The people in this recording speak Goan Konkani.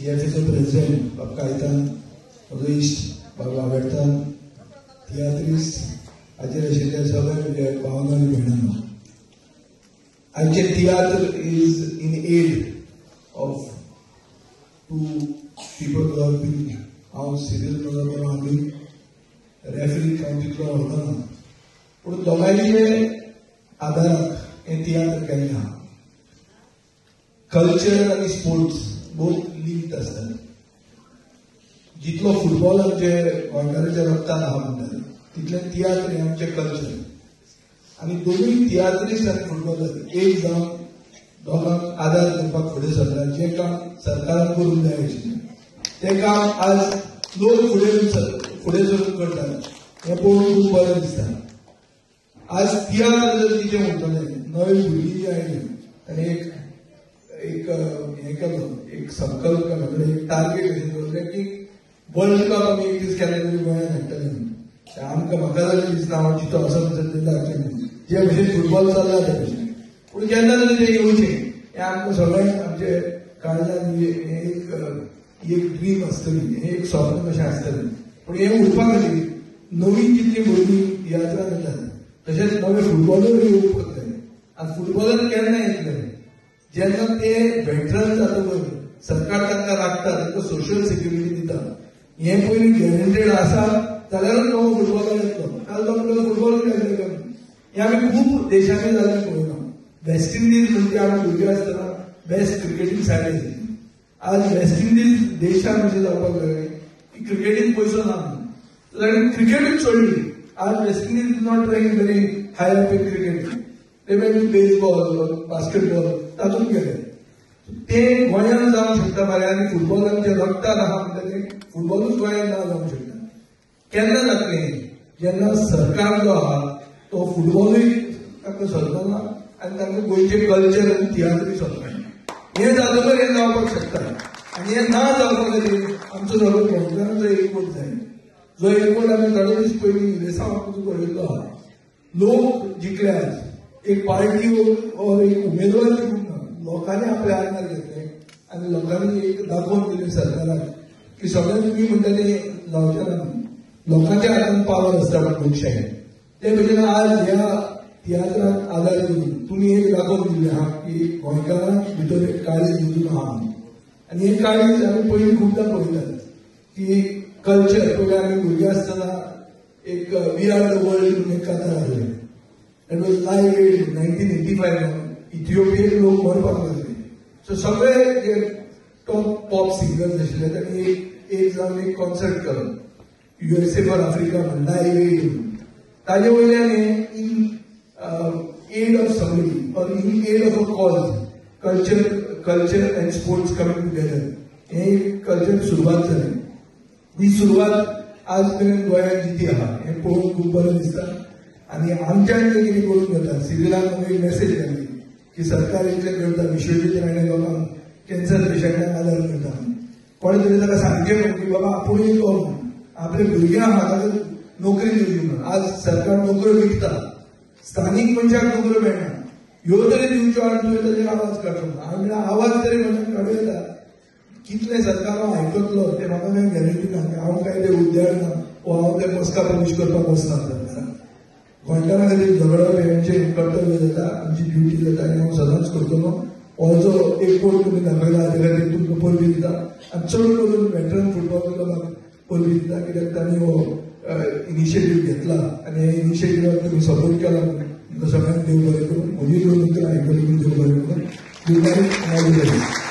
जीएफएचो प्रेसिडेंट बाब कायतान, म्हजो इश्ट बाब लाबेर्तान, तियात्रिस्ट हाचेर आशिल्ल्या सगळ्या म्हज्या भावना आनी भयणांनो, आयचे तियात्र is in aid of two people who have been. हांव सिरियल बरो आमी रेफरी हांव तितलो वळखना, पूण दोगांयचे आदाराक हें तियात्र केल्लें आहा. कल्चर आनी स्पोर्ट्स बोथ लिंक्ड आसतात. जितलो फुटबॉल आमचे गोंयकाराच्या रक्तान आहा म्हणटाले, तितले तियात्र हें आमचें कल्चर. आनी दोनूय तियात्रिस्ट आनी फुटबॉलर एक जावन दोगांक आदार करपाक फुडें सरला. जें काम सरकारान करूंक जाय आशिल्लें तें काम आज लोक फुडें सरून करतात, हें पळोवन खूब बरें दिसता. आज तियात्र जर तिचें म्हणटलें, नवी भुरगीं जी आयली आनी एक एक हें केलो, एक संकल्प केलो, एक टार्गेट अशें दवरलें की वर्ल्ड कप आमी एक दीस केन्ना तरी गोंयांत हाडटले म्हणून. आमकां म्हाका जाल्यार दिसना हांव जितो आसा म्हणसर तें जावचें न्हू, जे भशेन फुटबॉल चल्ला ते भशेन, पूण केन्ना तरी तें येवचें हें आमकां सगळ्यांक आमचे काळजान एक ड्रीम आसतली, हें एक स्वप्न कशें आसतलें. पूण हें उरपा खातीर नवीन जितलीं भुरगीं तियात्रान येतात तशेंच नवे फुटबॉलर येवपाक जाय. आनी फुटबॉलर केन्ना येतले? जेन्ना ते वेटरन जातकच सरकार तांकां राखता, तांकां सोशल सिक्युरिटी दिता, हें पयलीं गॅरंटेड आसा जाल्यारूच नवो फुटबॉलर येतलो. काल तो म्हणटलो फुटबॉल खेळटले. हें आमी खूब देशांनी जाल्लें पळयलां. वेस्ट इंडिज म्हणजे आमी भुरगे आसतना बेस्ट क्रिकेटींग सायड आशिल्ली. आज वेस्ट इंडिज देशान अशें जावपाक लागलें की क्रिकेटीन पयसो ना म्हणून ताणें क्रिकेटूच सोडली. आज West Indies is not trying very high up in cricket, ते मागीर बेसबॉल, बास्केटबॉल तातूंत गेले. ते गोंयांत जावंक शकता फाल्यां. आनी फुटबॉल आमच्या रक्तान आहा म्हणटा तें फुटबॉलूच गोंयांत ना जावंक शकता. केन्ना जातलें? जेन्ना सरकार जो आहा तो फुटबॉलूय तांकां सोदना आनी तांकां गोंयचें कल्चर आनी तियात्रूय सोदना. हें जातकच हें जावपाक शकता. आनी हें ना जावपा खातीर आमचो सगळो गोंयकारांचो एकवट जाय, जो एकवट आमी थोडे दीस पयलीं रेसांव पळयल्लो आहा. लोक जिखले आज, एक पार्टी और एक उमेदवार जिखूंक ना, लोकांनी आपल्या आंगार घेतलें आनी लोकांनी एक दाखोवन दिलें सरकाराक की सगळ्यांनी तुमी म्हणटा तें जावचें ना, लोकांच्या हातान पावर आसता लोकशायेन. ते भशेन आज ह्या तियात्राक आदार करून तुमी एक दाखोवन दिलें आहा की गोंयकारां भितर एक काळीज गुंतून आहा. आनी हें काळीज आमी पयलीं खुबदां पळयतात की कल्चर. पयलीं आमी भुरगे आसतना एक we are the world म्हणून एक कांतार आसलें. It was Live Aid 1985, Ethiopian लोक मरपाक लागले. सो सगळे जे टॉप पॉप सिंगर्स आशिल्ले तांणी एक जावन एक कॉन्सर्ट केलो, युएसए फॉर आफ्रिका म्हण, लायव्ह एड म्हणून. ताजे वयल्यान हें in aid of somebody or in aid of a cause, culture and sports coming together, हें एक कल्चर सुरवात जाली. ही सुरवात आज मेरेन गोंयांत जिती आहा, हें पळोवन खूब बरें दिसता. आनी आमच्यान जें कितें करून घेता, सिरिलान म्हाका एक मॅसेज घाली की सरकार इतलें करता, विश्वजीत राणे लोकांक कॅन्सर पेशंटांक आदार करता, कोणें तरी ताका सांगचें म्हण की बाबा आपूणय तो म्हण आपल्या भुरग्यांक म्हाका नोकरी दिवची म्हण. आज सरकार नोकऱ्यो विकता, स्थानीक मनशाक नोकऱ्यो मेळना, ह्यो तरी दिवच्यो आनी तुवें ताचेर आवाज काडचो म्हण. हांवें म्हणल्यार आवाज तरी मनशाक काडूं येता, कितलें सरकार हांव आयकतलो तें म्हाका कांय गॅरंटी ना. हांव कांय ते उद्यार ना वो हांव ते बसका पब्लीश करपाक वचना. सरकारान गोंयकारां खातीर झगडप हें आमचें कर्तव्य जाता, आमची ड्युटी जाता आनी हांव सदांच करतलो. हो जो एकवट तुमी दाखयला हाजे खातीर तुमकां परबी दिता आनी चड करून वेटरन फुटबॉल क्लबाक परबी दिता, कित्याक तांणी हो इनिशिएटीव घेतला आनी ह्या इनिशिएटिवाक तुमी सपोर्ट केला म्हणून तुमकां सगळ्यांक देव बरें करूं. म्हजी दोन उतरां आयकली देव बरें करूं. Good night.